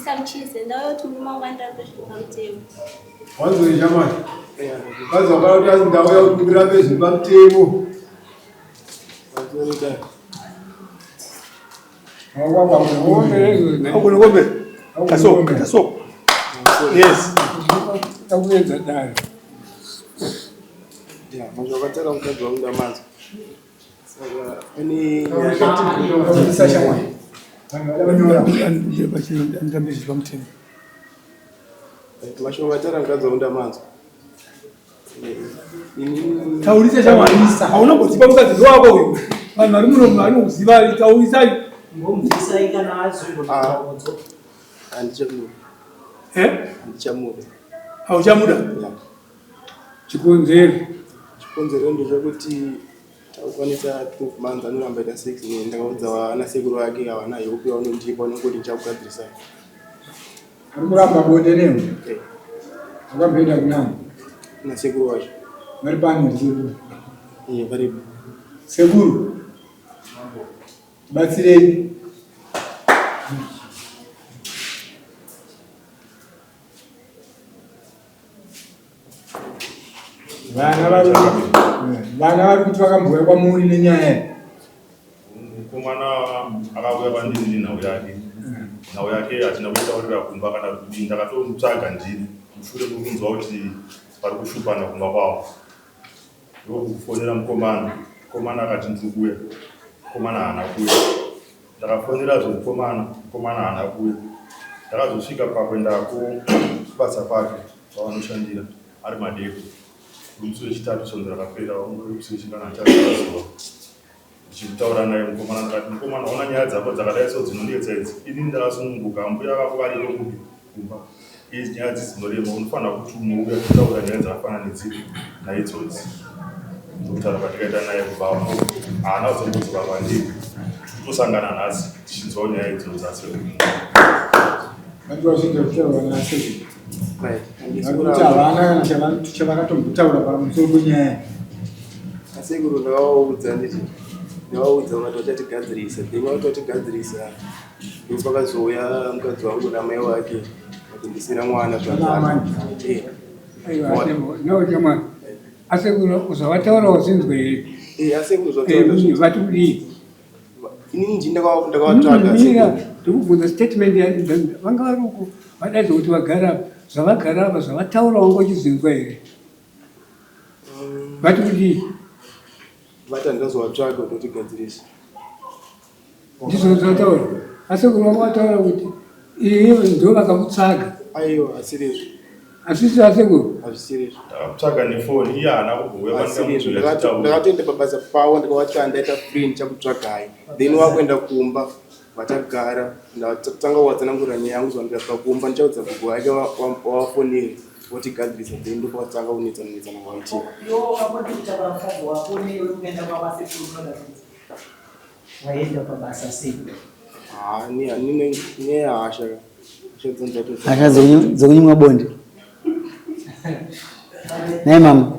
Ndisamuchize ndauya kuti murume wangu andirambe zviri pamutemo. Wanzwe shamwari. Mukadzi wakada kuti azi ndauya kuti ndirambe zviri pamutemo. Takuedza dare. Ya, manje wakatara mukadzi wangu ndamanzwa. Saka ane mashoko atara mukadzi wangu ndamanzwa. Taurisa shamwari. Hauna kuziva mukadzi ndowako uyu. Vanhu vari muno vanokuziva taurisai. Ngomubvisai kana azombotauradzo. Handichamuda. Eh? Handichamuda. Hauchamuda? Ya. Chikonzero. Chikonzero ndechekuti takukwanisa 12 months anoramba ita sex neni ndakaudza vana sekuru vake havana hope yaunondipa unongoti ndichakugadzirisai. Ari kuramba bonde newe. Eh, Wakamboenda kunani? na sekuru wacho. Vari pano here sekuru? Eh, varipo. Sekuru. Batsirei. Vana vari vana vari kuti vakambouya kwamuri nenyaya iyi. Mukomana akauya kwandiri nenhau yake. Nhau yake hatina kuitaurira kumba kana kudii, ndakatomutsvaga ndini mushure mekunzwa kuti vari kushupana kumba kwavo. Ndokufonera mukomana, mukomana akati ndiri kuuya. Mukomana haana kuuya. Ndakafonerazve mukomana, mukomana haana kuuya. Ndakazosvika pakuenda kubasa kwake kwavanoshandira ari madeko. Musi wechitatu svondo rakapera, musi wechingana chazuva. Ndichitaura naye mukomana ndakati mukomana ona nyaya dzako dzakadai so dzinonetsa idzi. Inini ndakasununguka ambuya vako variko kupi kumba. Idzi nyaya idzi dzinorema unofanira kuti unouya kutaura nyaya dzakafanana nedzipi naidzodzi. Ndokutaura kwatakaita naye kubvapo haana kuzombodzoka kwandiri. Totosangana nhasi tichinzwawo nyaya idzodzo asi Vantu vazhinji kutaura nasekuru. Right. Vari kuti havana kana chavakatombotaura pamusoro penyaya. Asekuru ndakavaudza nditi ndavaudza vakati vachatigadzirisa then vakati vatigadzirisa ndopakazouya mukadzi wangu namai wake vakindisira mwana Namai. Eh, Aiwa, no shamwari. Asekuru zvavataura wazinzwe here? eh, asekuru zvataura Eh, Vati kudii? inini ndini ndakavatsvaga Mira, asekuru ndikubvunza statement vanga vari uko vadaidza kuti vagara apa zvavagara apa zvavataura wanga uchizinzwa here? Vati kudii? Vati handizovatsvaga kuti vatigadzirisa. Ndizvo zvataura. Asekuru vanga vataura kuti iye ndo vakakutsvaga. Aiwa, asirizvo. Asisi asekuru? Hazvisirizvo. Ndakamutsvaga nefoni iye haana kubvouya Asirizvo. kwandikamuti Ndakato- Ndakatoenda pabasa pavo ndikavati "Ah, ndaita free ndichakutsvagai. Then wakuenda kumba vatagara ndatanga kuvatsanangurira nyaya yangu zuva ndikasvika kumba ndichaudza gogo vake wavafonere votigadzirisa then ndopakatanga kunetsana netsana kwaitika. Iwe wakamboti kutaura mukadzi wako newe ukaenda kwavasekuru unoda Waenda pabasa sei? Ah, nehasha ka. Hasha dzanzatoza. Hasha dzekunyimwa bonde. Nhai mama,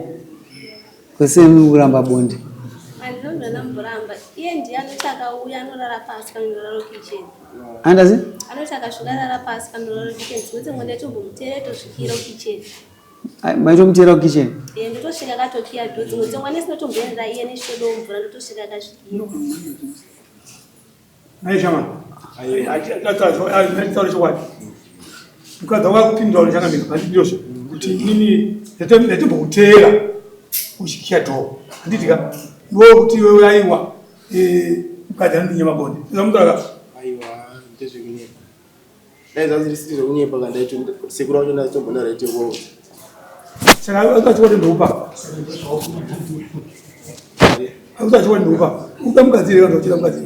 kwese kuramba bonde. Andinonzwa ndamboramba. Iye ndiye anoti akauya anorara pasi panorara kitchen. Andazi? Anoti akasvika arara pasi panorara kitchen. Dzimwe dzenguva ndaitombomuteera tosvikira kitchen. Maitomutera kukitchen? Eh, ndotosvika akatokiya door. Dzimwe dzenguva nesinotomboendera iye nechitodo mvura ndotosvika akasvikira. Nhai shamwari. Taura chokwadi. Mukadzi wako akupindura kuti chakamira handiti ndizvo kuti inini ndaitombokuteera uchikiya door. Handiti ka? Iwewe kuti iwewe aiwa mukadzi anondinyima bonde. Ndizvo ka? Aiwa, ndezvekunyepa. Dai zvanzi risiri zvekunyepa kana ndaito sekuru vacho ndaitombona right yekuona. Saka akati ndoupa. Akati ndoupa. Uda mukadzi here kana uchida mukadzi?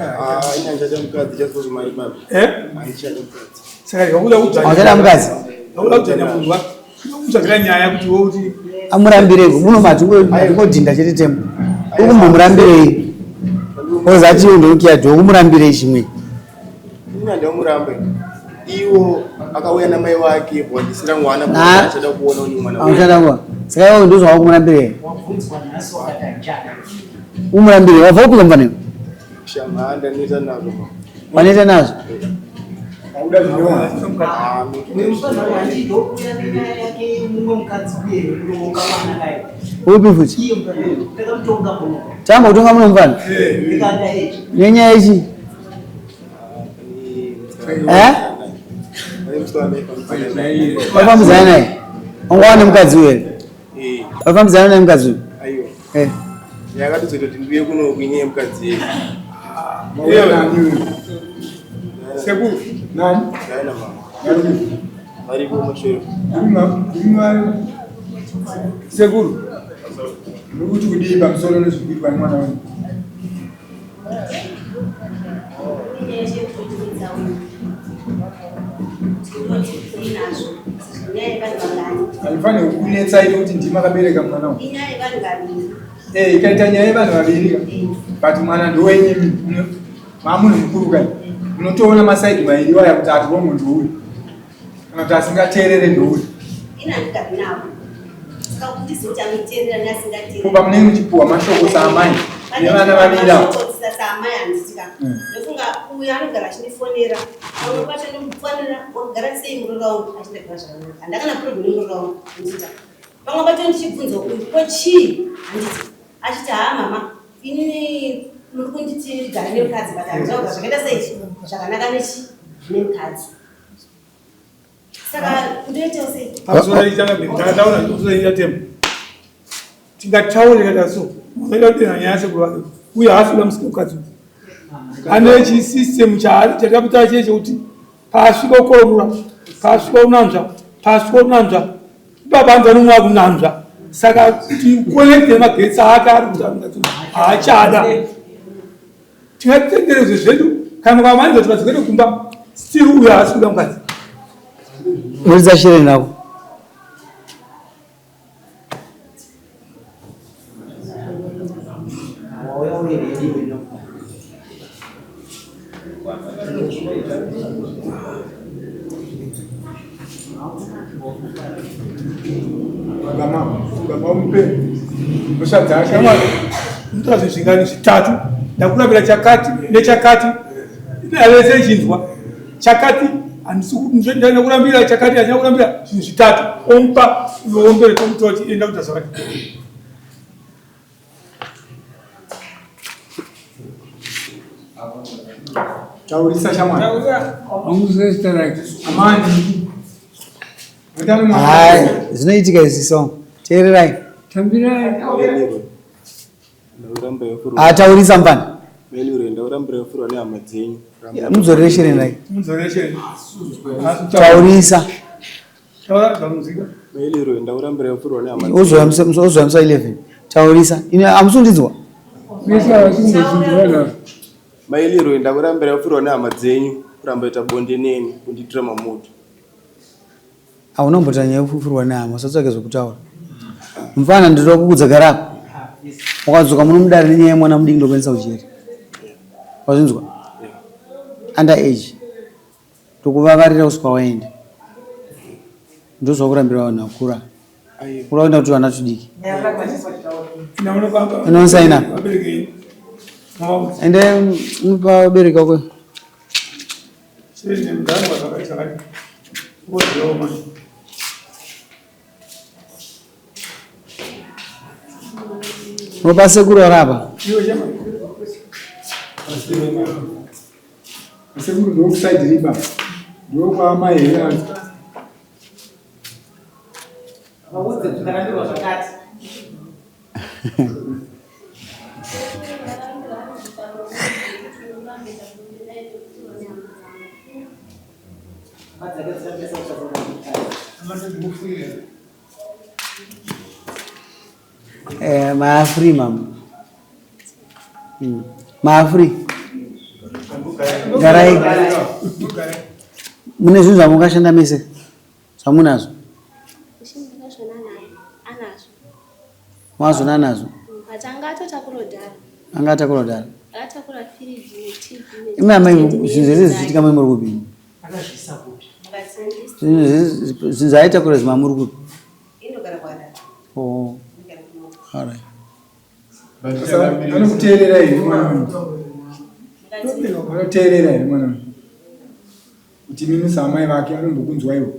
Ah, ini handichada mukadzi just for mari baba. Eh? Handichada mukadzi. Saka wakuda kudzvanya. Hauchada mukadzi? Wakuda kudzvanya munhu wa. Kutsvagira nyaya kuti wewe kuti Amurambirei muno matingodhinda chete temo. Ukumbomurambirei? Ozati iwe ndokiya dho ukumurambirei chimwe. Ini handamuramba. Iwo akauya namai wake wandisira mwana Na- achada kuona uni mwana. Hauchada kuona. Saka iwe ndozva wakumurambirei? Wabvunzwa nhasi wakati handichada. Umurambirei wabva kupika mufana iwe? Shama ndaneta nazvo. Waneta nazvo? Kuda zvinyowani. Upi futi? Tamba kutonga muno mfana. Nenyaya ichi. Eh? Wafambidzana naye. Wanga wane mukadzi uyu here? Wafambidzana naye mukadzi uyu? Aiwa. Eh. Yakatozoita kuti ndiuye kuno kuinyaya yemukadzi yedu. Mauya nani uyu? Sekuru. Nani? Ndaina mama. Nani? Varipo mashure. Sekuru. Muri kuti kudii pamusoro nezvikuitwa nemwana wenyu? Haifaniri kukunetsai nekuti ndimi makabereka mwana uyu. Inyaya yevanhu vaviri. Eh, ikaita nyaya yevanhu vaviri ka. But mwana ndowenyu maamunhu mukuru kai. Munotoona masaidi mairi waya kuti ati wrong ndouyu. Kana kuti asingateerere ndouyu. Ini handigari navo. Saka kuti ndizive kuti anoteerera neasingateereri. Kumba munenge muchipuhwa mashoko saamai nevana vaviri ava. Saamai handiti ka. Ndofunga uyu anogara achindifonera. Pamwe pacho ndomufonera wagara sei muroora wangu achindagara zvakanaka. Handakana problem nemuroora wangu handiti. Pamwe pacho ndichibvunza uyu ko chii handiti. Achiti haa mama inini muri kunditi ndigare nemukadzi but handina kugara zvakaita sei zvakanaka nechi nemukadzi. Saka ndoitawo sei? Pamusoro ndakataura pamusoro tema. Tingataure kana so. Unoda kuti nyaya sekuru vake. Uye haasi kuda mukadzi uyu. Ane chisystem chatakaita chiye chekuti paasvika kukorora, paasvika kunanzva, paasvika kunanzva, baba anzi anomwa kunanzva. Saka kuti ukonekte magetsi ake ari kuti mukadzi uyu haachada. Tingatenderezve zvedu kana mukamanidza kuti vadzokere kumba still uyo haasi kuda mukadzi. Muridza shereni rako. Baba mupe mhosva dzake. Unotora zvinhu zvingani zvitatu ndakurambira chakati nechakati avese ichinzwa chakati ndakurambira chakati handina kurambira zvinhu zvitatu omupa uyo wombere tomutora kuti enda kuita zvakati. Taurisa shamwari. Amuzive zita rake. Amani. Hai, zvinoitika izvi so. Teererai. Tambirai. Ataurisa mfana. Melure ndakurambira kufurwa nehama dzenyu. Mudzorere shereni rake. Mudzorere shereni. Taurisa. Taura zvamunzika. Melure ndakurambira kufurwa nehama dzenyu. Ozoya musa 11. Taurisa. Ine amusundidzwa. Vese havasingozvinzwa navo. Mai Leroy ndakurambira kufurwa nehama dzenyu kuramba ita bonde neni kundiitira mamoto. Hauna kumbotaura nyaya yekufurwa nehama usatsvake zvekutaura. Mfana ndinoda kukudza gara apa. Ukadzoka muno mudare nenyaya yemwana mudiki ndokuendesa kujeri. Wazvinzwa? Under age. Ndokuvavarira kusvika waenda. Ndozvakurambira vanhu vakura. Kura kuenda kuti vana tudiki. Inosaina. Ende unopa vabereki vako. Unopa sekuru arapa. Sekuru ndokusaidi riba. Ndokwaamai here. Vaudze zvakarambirwa zvakati. Eh, maafri mama. Maafri. Garai. Mune zvinhu zvamungashanda mese? Zvamunazvo? Wazvona anazvo? Anga atakura dhara. Imi amai zvinhu zvese zvichiitika mai muri kupi? Zvinhu zvaaitakura zvima muri kupi? Oh. All right. Anokuteerera here mwana uyu? Anoteerera here mwana uyu? Kuti imimi saamai vake anombokunzwa iwo?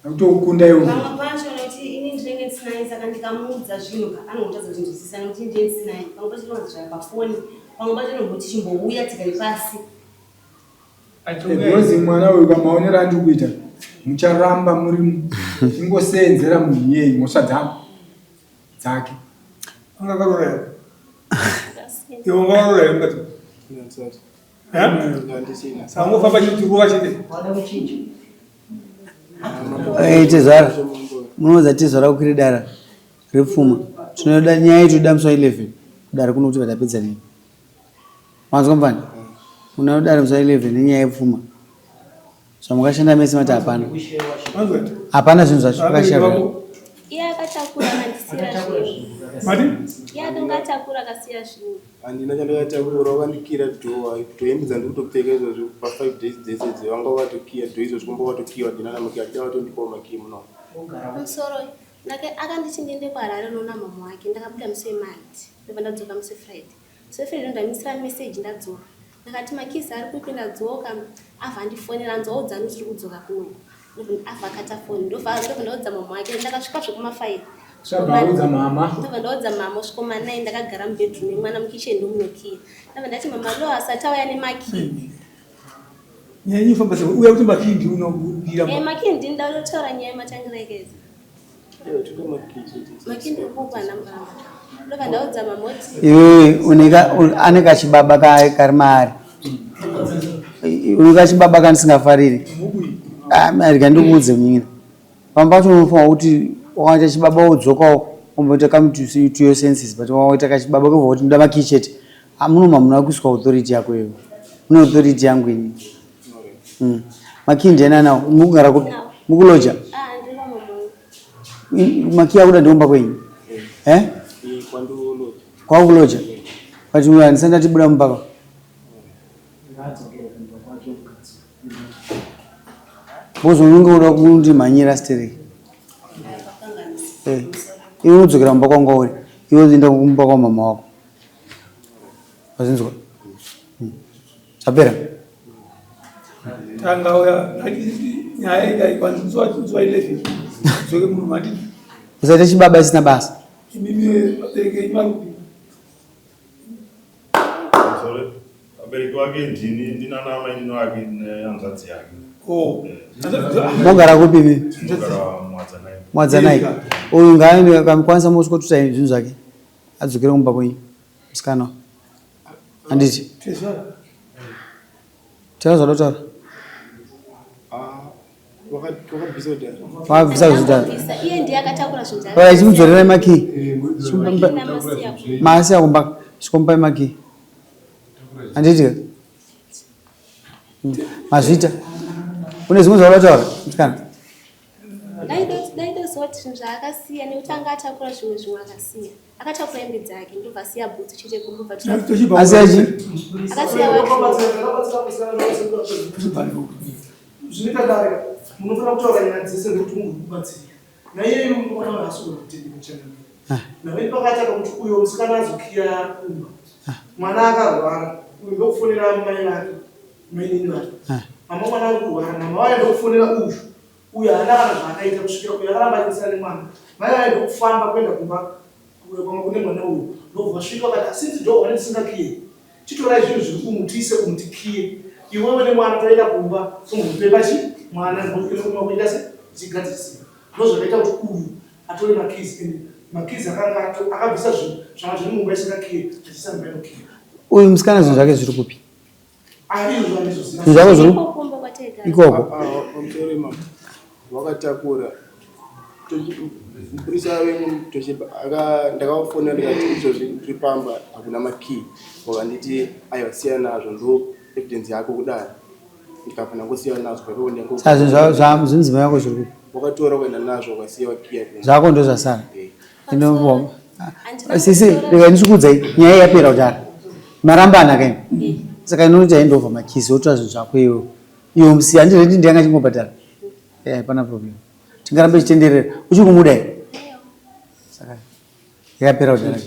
Akutokukunda iwo. Pamwe pacho nekuti ini ndinenge ndisinaye saka ndikamuudza zvinhu ka anongotadza kuzvinzwisisa nekuti ndiye ndisinaye. Pamwe pacho ndinowanza pafoni, pamwe pacho ndinomboti chimbouya tigare pasi. Because mwana uyu kamaonero andiri kuita mucharamba muri muchingoseenzera munhu iyeyi mhosva dzako dzake. Anga akaroora here? Iwe ungaroora here mukadzi? Sangofamba chirova chete. Eh, tezvara munoudza tezvara kukwire dara repfuma tinoda nyaya yedu toda musi wa 11 kudare kuno kuti vatapedza nei Wanzwa mfana? Unodaro musi wa 11 nenyaya yepfuma. Zvamukashanda mese mati hapana. Hapana zvinhu zvacho zvakashanda. Iye akatakura akandisiira zvinhu. Mati? Iye akanga atakura akasiya zvinhu. Handina chandakatakura wakandikira dhowa tohembe dzandiri kutopfeka izvozvi pa 5 days dzese idzi vanga vakatokiya dho izvozvi kumba vatokiya handina kana makiya achida vatondipawo makiyi muno. Pamusoro ndake akanditi ndiende kuHarare unoona mama wake ndakabuda musi weMonday ndobva ndadzoka musi weFriday. Sefrey ndamisira message ndadzoka ndakati makeys ari kupi ndadzoka abva andifonera anzi waudza ani tiri kudzoka kuno abva akata foni ndobva ndaudza mama wake ndakasvika zvekuma5 Zvabvaudza mama. Ndobva ndaudza mama sviko ma9 ndakagara mubedroom nemwana mukitchen ndomunokiya. Ndobva ndati mama lo asati auya nemakey. Nyaya yenyu famba sei? Uya kuti makey ndiwe unokugira. Eh makey ndini ndatotaura nyaya matangira ikeza. Iwewe ane kachibaba kari maari une kachibaba kandisingafariri ah, rega ndikuudze munyina pamba pacho unofanira kuti wakaita chibaba wodzokawo omboita come to your senses but waita kachibaba kobva kuti ndoda makii chete ah, muno mamuna kuiswa authority yako iwe mune authority yangu ini mm. Makii ndiani anawo? Mukugara kupi? Mukuloja? Ah, Makii akuda ndiomba kwenyu? Eh? Kwakuloja. But uyu handisati ndatibuda mumba pa. Because unenge uda kundimhanyira stereki. Eh. Iwe unodzokera mumba kwanga uri. Iwe unoenda kumba kwa mama wako. Wazinzwa? Hmm. Zvapera. Tanga uya nyaya ikaikwanzwa 11 dzoke munhu mati. Usaite chibaba isina basa. Imimi vabereki venyu vari kupi? Sorry. Vabereki vake ndini ndinana amainini vake nehanzvadzi yake. Oh. Mogara kupi imi? Ndinogara Mwadzanai. Mwadzanai. Uyu ngaaende akamukwanisa mosvikotuta zvinhu zvake adzokere kumba kwenyu musikana. Handiti? Taura zvauda kutaura. Wakabvisa zvidhara. Iye ndiye akatakura zvinhu zvake. Oya chimudzorerai makii. Maasi akumba chikomupai makii. Handiti ka? Mazvita. Une zvimwe zvauda kutaura musikana? Ndaitoziva kuti zvinhu zvaakasiya nekuti anga atakura zvimwe zvimwe akasiya. Akatakura hembe dzake ndobva asiya bhutsu chete kumba bva Asiya chii? Akasiya wardrobe. Zvinoita dare munofanira kutaura nyaya dzese nekuti mungokubatsirika naiyeyo munoona vanhu asikuda kutendeka changamire naveni pakati apa kuti uyo musikana azokiya kumba mwana akarwara uyu ndokufonera mai vake mainini vake mama mwana ari kurwara mama vaye ndokufonera uyu Uyu haana kana zvaakaita kusvikira uyu akaramba achinetsana nemwana. Mai vaye ndokufamba kuenda kumba kwanga kune mwana uyu ndobva vasvika vakati since door one tisingakiye chitorai zvinhu zviri umu tiise umu tikiye iwewe nemwana toenda kumba tombopepa chi mwana ndokuita se tichigadzirisira ndozvakaita kuti uyu atore makeys and makeys akanga akabvisa zvinhu zvanga zviri mumba isingakiye achiisa mumba inokiya. Uyu musikana zvinhu zvake zviri kupi? Zvinhu zvako zviri ikoko. Wakatakura mupurisa ndakavafonera ndikati izvozvi ndiri pamba hakuna makey vakanditi aiwa siya nazvo ndo evidence yako kudai ndikabva ndangosiya nazvo saka zvinhu zvemudzimai wako zviri kupi wakatora kuenda nazvo ukasiya wakiya zvako ndozvasara Sisi, rega ndikuudzai nyaya yapera kudhara. Marambana kaini. Saka inoti aindova makizi otora zvinhu zvako iwe. Iwe musiya handiti renti ndiyanga chingobhadhara. Eh, hapana problem. Tingarambe tichitenderera. Uchiri kumuda here? Saka yapera kudhara.